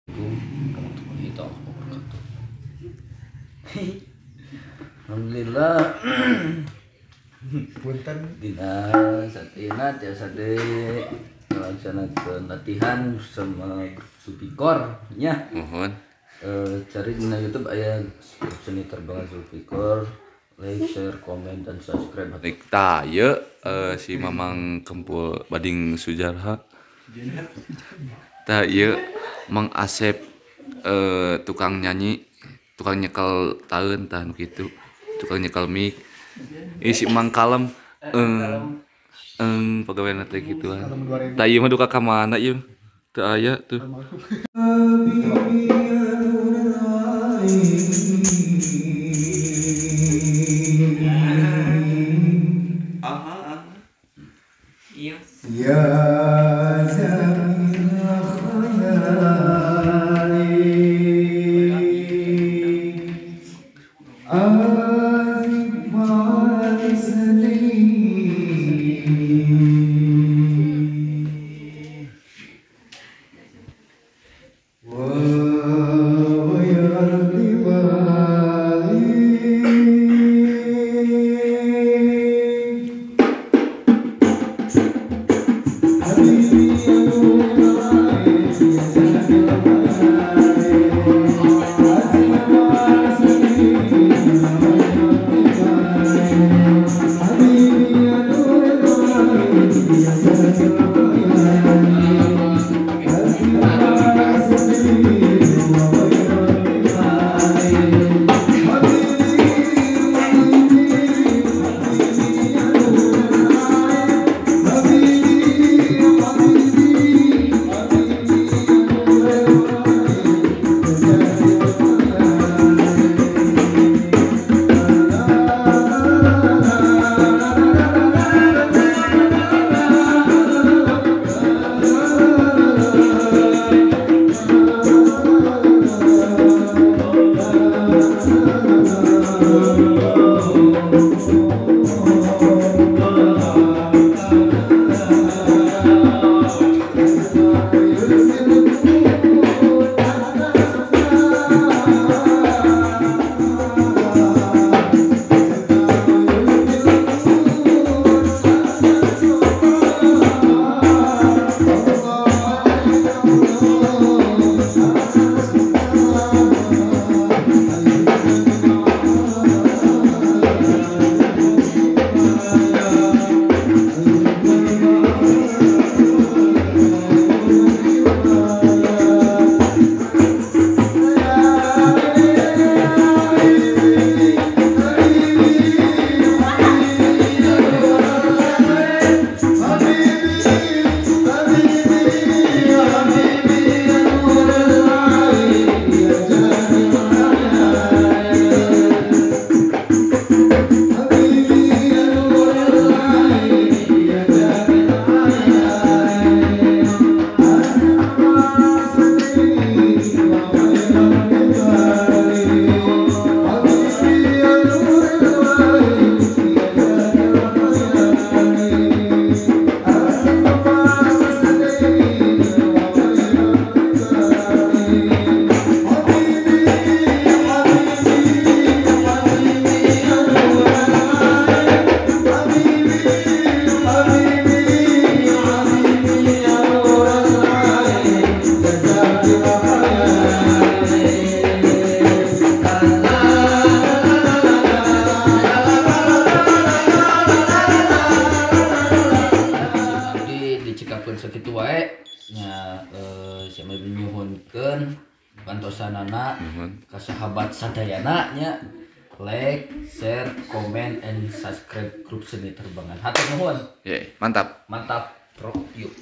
Warahmatullahi wabarakatuh. Alhamdulillah. Punten dina satina tiasa deui ngalaksanakeun latihan bersama grup Zulfikor nya. Mohon. Cari dina YouTube aya grup seni terbangan Zulfikor, like, share, komen dan subscribe. Nik tah ieu si Mamang Kempul Bading Sujarha. Tah ieu Mang Asep tukang nyanyi, tukang nyekel taeun tah nu kitu, tukang nyekel mic. Ih si Mang Kalem pegawai teh gituan. Tah ieu mah duka ka mana ieu? Teu aya tuh. Ya Sakitu wae nya saya nyuhunkeun bantosanana ka sahabat sadayana nya, like, share, comment and subscribe grup seni terbangan. Hatur nuhun. Ye, mantap. Mantap, bro. Yuk.